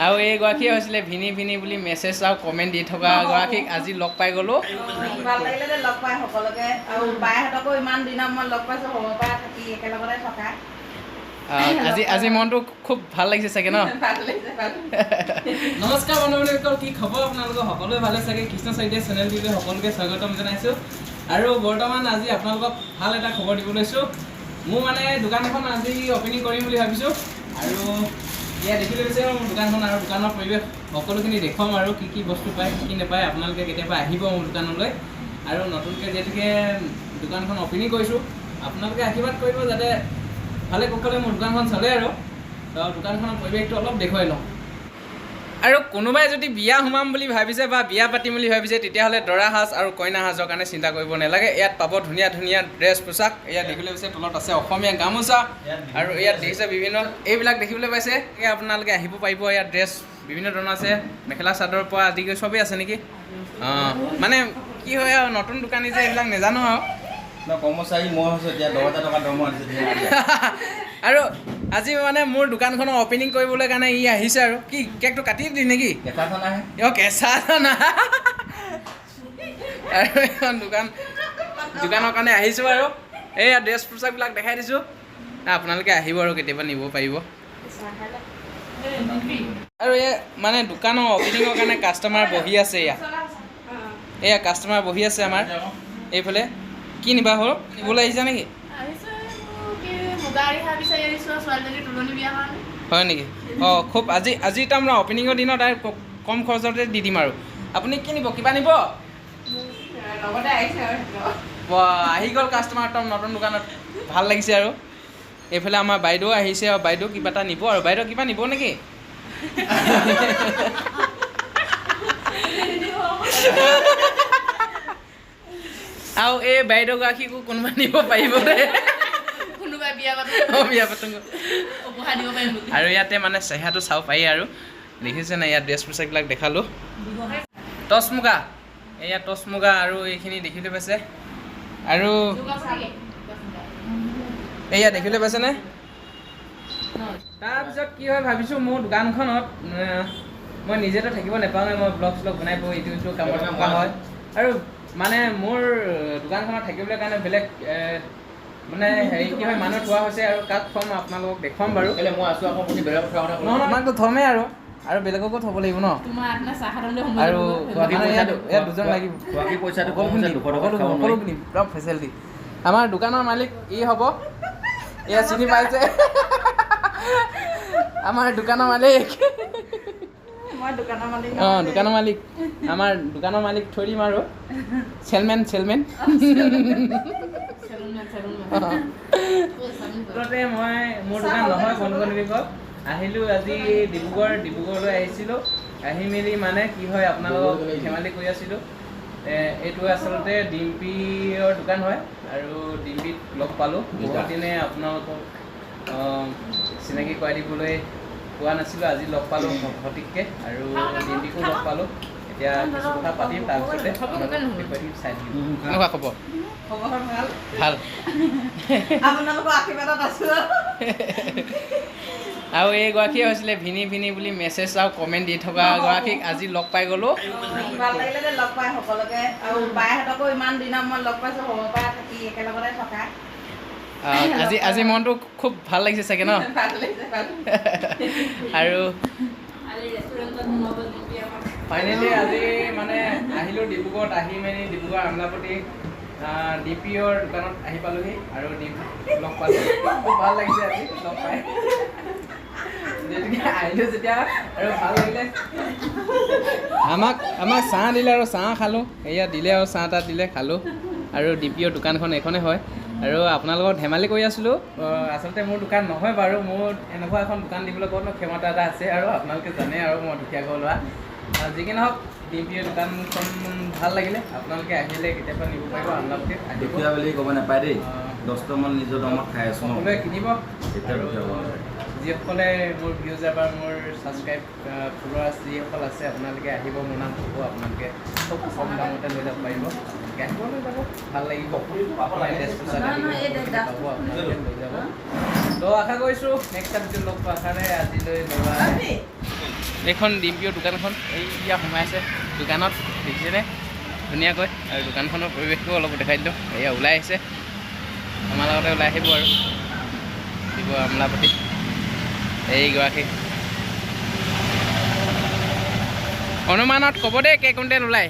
আৰু এইগৰাকীয়ে হৈছিলে ভিনি ভিনি বুলি মেছেজ আৰু কমেণ্ট দি থকা গৰাকীক আজি লগ পাই গ'লোঁ। ভাল লাগিলে দেই লগ পাই সকলোকে। আৰু বাইহঁতকো ইমান দিনৰ মই লগ পাইছোঁ, সৰুৰ পৰা থাকি একেলগতে থকা। আজি মনটো খুব ভাল লাগিছে চাগে ন? ভাল লাগিছে, ভাল। নমস্কাৰ বন্ধু বান্ধৱীসকল, কি খবৰ আপোনালোকৰ? সকলোৱে ভালে চাগে? কৃষ্ণ শইকীয়া চেনেলটোলৈ সকলোকে স্বাগতম জনাইছোঁ। আৰু বৰ্তমান আজি আপোনালোকক ভাল এটা খবৰ দিব লৈছোঁ। মোৰ মানে দোকান এখন আজি অ'পেনিং কৰিম বুলি ভাবিছোঁ। আৰু ইয়াত দেখিবলৈ পাইছে মোৰ দোকানখন আৰু দোকানৰ পৰিৱেশ সকলোখিনি দেখুৱাম আৰু কি কি বস্তু পায়, কি কি নাপায়। আপোনালোকে কেতিয়াবা আহিব মোৰ দোকানলৈ। আৰু নতুনকৈ যিহেতুকে দোকানখন অ'পেনিং কৰিছোঁ, আপোনালোকে আশীৰ্বাদ কৰিব যাতে ভালে কুশলে মোৰ দোকানখন চলে। আৰু তো দোকানখনৰ পৰিৱেশটো অলপ দেখুৱাই লওঁ। আৰু কোনোবাই যদি বিয়া সোমাম বুলি ভাবিছে বা বিয়া পাতিম বুলি ভাবিছে, তেতিয়াহ'লে দৰা সাজ আৰু কইনা সাজৰ কাৰণে চিন্তা কৰিব নালাগে। ইয়াত পাব ধুনীয়া ধুনীয়া ড্ৰেছ পোছাক। ইয়াত দেখিবলৈ পাইছে, তলত আছে অসমীয়া গামোচা। আৰু ইয়াত দেখিছে বিভিন্ন এইবিলাক দেখিবলৈ পাইছে। এই আপোনালোকে আহিব পাৰিব। ইয়াত ড্ৰেছ বিভিন্ন ধৰণৰ আছে, মেখেলা চাদৰৰ পৰা আদি কৰি চবেই আছে নেকি? অঁ, মানে কি হয় আৰু নতুন দোকানী যে, এইবিলাক নাজানো আৰু। ন, কৰ্মচাৰী মই হৈছোঁ এতিয়া। 10,000 টকা দৰমহা দিছে। আৰু আজি মানে মোৰ দোকানখনৰ অ'পেনিং কৰিবলৈ কাৰণে ই আহিছে। আৰু কি কেকটো কাটি দিলি নেকি? কেঁচা চানাহে। অ, কেঁচা চানা। আৰু এখন দোকানৰ কাৰণে আহিছোঁ। আৰু এইয়া ড্ৰেছ পোছাকবিলাক দেখাই দিছোঁ। আপোনালোকে আহিব আৰু কেতিয়াবা নিব পাৰিব। আৰু এই মানে দোকানৰ অ'পেনিঙৰ কাৰণে কাষ্টমাৰ বহি আছে। এয়া কাষ্টমাৰ বহি আছে আমাৰ এইফালে। কি নিবা হ'ল? নিবলৈ আহিছা নেকি? আহিছোঁ, কি মুগা ৰিহা বিচাৰি আহিছোঁ, ছোৱালীজনী তুলনি বিয়াৰ কাৰণে। হয় নেকি? অঁ, খুব আজি আজি তাৰমানে অ'পেনিঙৰ দিনত আৰু কম খৰচতে দি দিম। আৰু আপুনি কি নিব? কিবা নিব? লগতে আহিছে আৰু সেইটো। বা, আহি গ'ল কাষ্টমাৰ একদম নতুন দোকানত, ভাল লাগিছে। আৰু এইফালে আমাৰ বাইদেউ আহিছে। আৰু বাইদেউ কিবা এটা নিব। আৰু বাইদেউ কিবা নিব নেকি? আৰু এই বাইদেউগৰাকীকো কোনোবা নিব পাৰিব দেই। কোনোবাই বিয়া পাতো। অঁ, বিয়া পাতো। উপহাৰ দিব পাৰিম বুলি। আৰু ইয়াতে মানে চেহেৰাটো চাব পাৰি। আৰু দেখিছে নাই, ইয়াত ড্ৰেছ পোছাকবিলাক দেখালোঁ। টচ মুগা, এয়া টচ মুগা। আৰু এইখিনি দেখিবলৈ পাইছে। আৰু এয়া দেখিবলৈ পাইছেনে? তাৰপিছত কি হয়, ভাবিছোঁ মোৰ দোকানখনত মই নিজেতো থাকিব নাপাওঁৱে। মই ব্লগ শ্লগ বনাই পাওঁ, ইটো ইটো কামত থকা হয়। আৰু মানে মোৰ দোকানখনত থাকিবলৈ কাৰণে বেলেগ মানে হেৰি কি হয়, মানুহ থোৱা হৈছে। আৰু কাক থ'ম আপোনালোকক দেখুৱাম বাৰু। কেলে, মই আছোঁ আকৌ, আপুনি বেলেগ কথা কথা। নহয়, আমাকতো থমেই। আৰু বেলেগকো থ'ব লাগিব ন? তোমাৰ আপোনাৰ চাহ খাওঁতে। আৰু মানে ইয়াত দুজন লাগিব। খোৱাকি পইচাটো কম সকলোখিনি হৈছে, দিম, 200 টকাত সকলো খাব নোৱাৰি। সকলোখিনি পূৰা ফেচিলিটি। আমাৰ দোকানৰ মালিক ই হ'ব। এয়া চিনি পাইছে, আমাৰ দোকানৰ মালিক। মই দোকানৰ মালিক। অঁ, দোকানৰ মালিক। আমাৰ দোকানৰ মালিক থৈ দিম। আৰু চেলমেন, চেলমেন। আচলতে মই মোৰ দোকান নহয় বন্ধু বান্ধৱীসকল। আহিলোঁ আজি ডিব্ৰুগড়, ডিব্ৰুগড়লৈ আহিছিলোঁ। আহি মেলি মানে কি হয়, আপোনালোকক ধেমালি কৰি আছিলোঁ। এইটো আচলতে ডিম্পীৰ দোকান হয়। আৰু ডিম্পীক লগ পালোঁ বহুত দিনে, আপোনালোকক চিনাকি কৰাই দিবলৈ পোৱা নাছিলোঁ। আজি লগ পালোঁ সঠিককৈ আৰু ডিম্পীকো লগ পালোঁ। এতিয়া কিছু কথা পাতিম, তাৰপিছতে আপোনালোকক দেখুৱাই দিম, চাই দিম। কেনেকুৱা খবৰ? খবৰ ভাল। ভাল। আপোনালোকৰ আশীৰ্বাদত আছোঁ। আৰু এইগৰাকীয়ে হৈছিলে ভিনি ভিনি বুলি মেছেজ আৰু কমেণ্ট দি থকা গৰাকীক আজি লগ পাই গ'লোঁ। ভাল লাগিলে দেই লগ পাই সকলোকে। আৰু বাইহঁতকো ইমান দিনৰ মই লগ পাইছোঁ, সৰুৰ পৰা থাকি একেলগতে থকা। আজি মনটো খুব ভাল লাগিছে চাগে ন? ভাল লাগিছে, ভাল। আৰু ফাইনেলি আজি মানে আহিলোঁ ডিব্ৰুগড়ত। আহি মেলি ডিব্ৰুগড় আমলাপট্টি ডি পি অ'ৰ দোকানত আহি পালোহি। আৰু ডিম্পীক লগ পালোঁ, খুব ভাল লাগিছে আজি লগ পাই। যিহেতুকে আহিলোঁ যেতিয়া আৰু ভাল লাগিলে। আমাক চাহ দিলে আৰু চাহ খালোঁ। এয়া দিলে আৰু চাহ তাহ দিলে, খালোঁ। আৰু ডি পি অ'ৰ দোকানখন এইখনেই হয়। আৰু আপোনালোকক ধেমালি কৰি আছিলোঁ। আচলতে মোৰ দোকান নহয় বাৰু। মোৰ এনেকুৱা এখন দোকান দিবলৈ ক'তনো ক্ষমতা এটা আছে? আৰু আপোনালোকে জানে আৰু মই দুখীয়া ঘৰ ল'ৰা। যি কি নহওক, ডি পি অ'ৰ দোকানখন ভাল লাগিলে। আপোনালোকে আহিলে কেতিয়াবা নিব পাৰিব। আমলাপট্টিত আহিব। দুখীয়া বুলি ক'ব নাপায় দেই। 10টামান নিজৰ দমত খাই আছোঁ ন। সকলোৱে কিনিব। কেতিয়া আৰু দুখীয়া হ'ব নালাগে। যিসকলে মোৰ ভিউজাৰ বা মোৰ ছাবস্ক্ৰাইব ফলোৱাৰ্ছ যিসকল আছে, আপোনালোকে আহিব, মোৰ নাম ক'ব, আপোনালোকে খুব কম দামতে লৈ যাব পাৰিব। আপোনালোকে আহিব, লৈ যাব, ভাল লাগিব। ড্ৰেছ পোছাক আদি কৰি পাব, আপোনালোকে লৈ যাব। তো আশা কৰিছোঁ নেক্সট টাইম লগ পোৱা আশাৰে আজিলৈ বাই। এইখন ডিম্পিঅ' দোকানখন, এইয়া সোমাই আছে দোকানত, দেখিছেনে ধুনীয়াকৈ। আৰু দোকানখনৰ পৰিৱেশটো অলপ দেখাই দিলোঁ। এয়া ওলাই আহিছে, আমাৰ লগতে ওলাই আহিব আৰু দিব আমলাপতি এইগৰাকী। অনুমানত ক'ব দেই, কেই কুইণ্টেল ওলায়?